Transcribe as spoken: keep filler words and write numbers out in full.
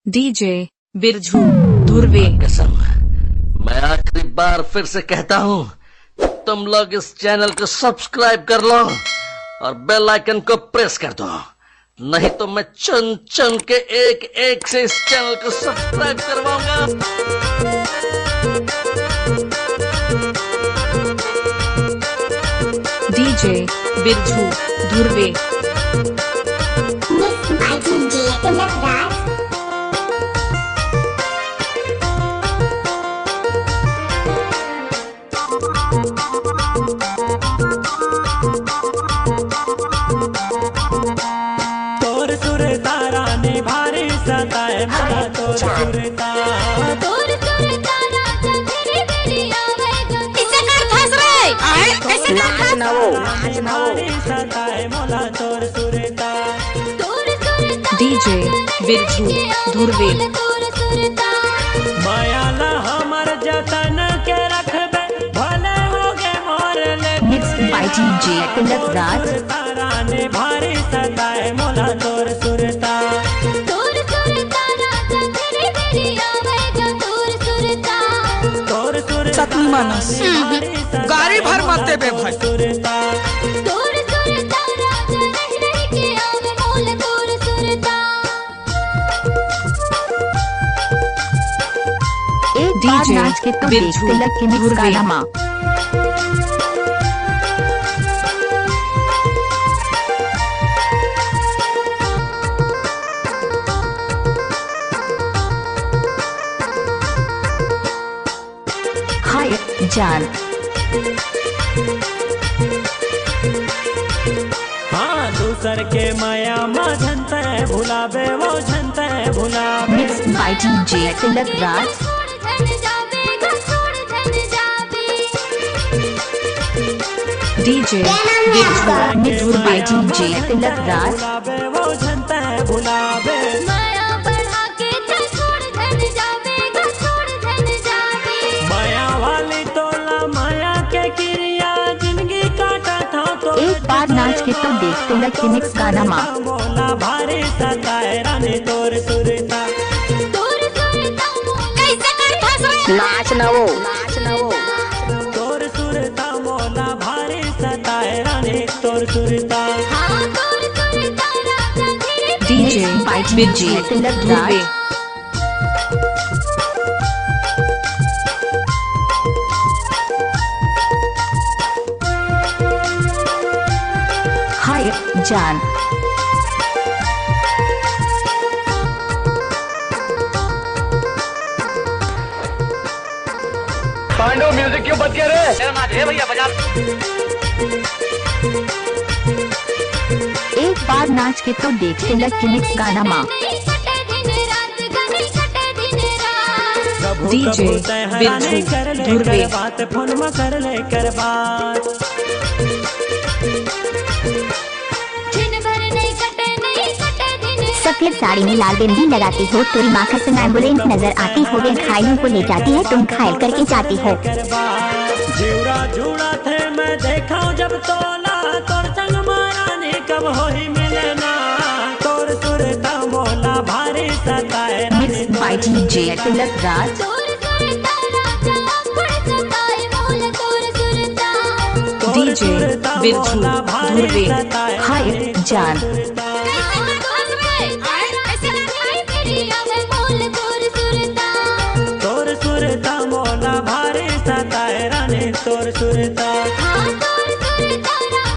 DJ Birju Dhurve. कसम, मैं आखिरी बार फिर से कहता हूँ, तुम लोग इस चैनल को सब्सक्राइब कर लो और बेल आइकन को प्रेस कर दो, नहीं तो मैं चुन चुन के एक एक से इस चैनल को सब्सक्राइब करवाऊंगा। DJ Birju Dhurve. Mixed by DJ Tilak Raj. तोर सुरता रानी भारी सताए मोला तोर सुरता। तोर सुरता राजा तेरी मेरी आवे जो इसे कर फंस रहे। आए, ऐसे कर नाच फंस ना वो, नाच ना वो। भारी सताए मोला तोर सुरता। तोर सुरता डीजे राजा बिरजू तेरी मेरी धुर्वे। आवे तोर सुरता। माया ला हमर जतन के रखबे, भले होगे मोर ले Mixed by डीजे तिलक राज। रानी भारी सताए मोला तोर सुरता। तोर सुरता राजा तेरे मेरी आवेगा तोर सुरता। तोर सुरता सतमी मानस। रानी भारी सताए गाड़ी भर मत मोला देबे तोर भाई। सुरता। तोर सुरता राजा रह रह के आवे मोला तोर सुरता। एक बार डीजे नाच के तो देख बिरजू तिलक के mix धुर्वे। गाना मा। हाय जान। हाँ, दूसर के माया मा झन तैं भुलाबे, वो झन तैं भुलाबे। Mixed by DJ Tilak Raj. DJ Birju Dhurve. DJ Tilak Raj. भुलाबे, वो झन तैं भुलाबे। माया बढ़ा के तैं छोड़ झन जाबे, छोड़ झन जाबे। माया वाली तोला माया के किरिया, जिंदगी काटा था तो एक बार नाच के तो देख तिलक के mix गाना मा। मोला भारी सताए रानी तोर सुरता। तोर सुरता मोला कैसे कर फंस रहे? नाच ना वो, नाच ना वो। तोर सुरता मोला भारी सताए रानी तोर सुरता। हाँ, तोर सुरता राजा धीरे डीजे बिरजू तिलक राज। धुर्वे। हाय जान। पांडव म्यूजिक क्यों बच गया रे? तेरा नाच है भैया, बजा। एक बार नाच के तो देख तिलक के mix गाना मा। डीजे बिरजू धुर्वे। फोन में कर ले कर बात। सफेद साड़ी में लाल बिंदी लगाती हो, तेरी माँ खरसंगा एम्बुलेंस नजर आती हो, वे घायलों को ले जाती है, तुम घायल करके जाती हो। जीवरा जुड़ा थे मैं देखा जब तोला, तोर संग मारा ने कब होई मिलना, तोर सुरता मोला भारी सताए। Mixed by DJ Tilak Raj. DJ Birju Dhurve. हाय जान। तोर सुरता मोला भारी सताए रानी तोर सुरता।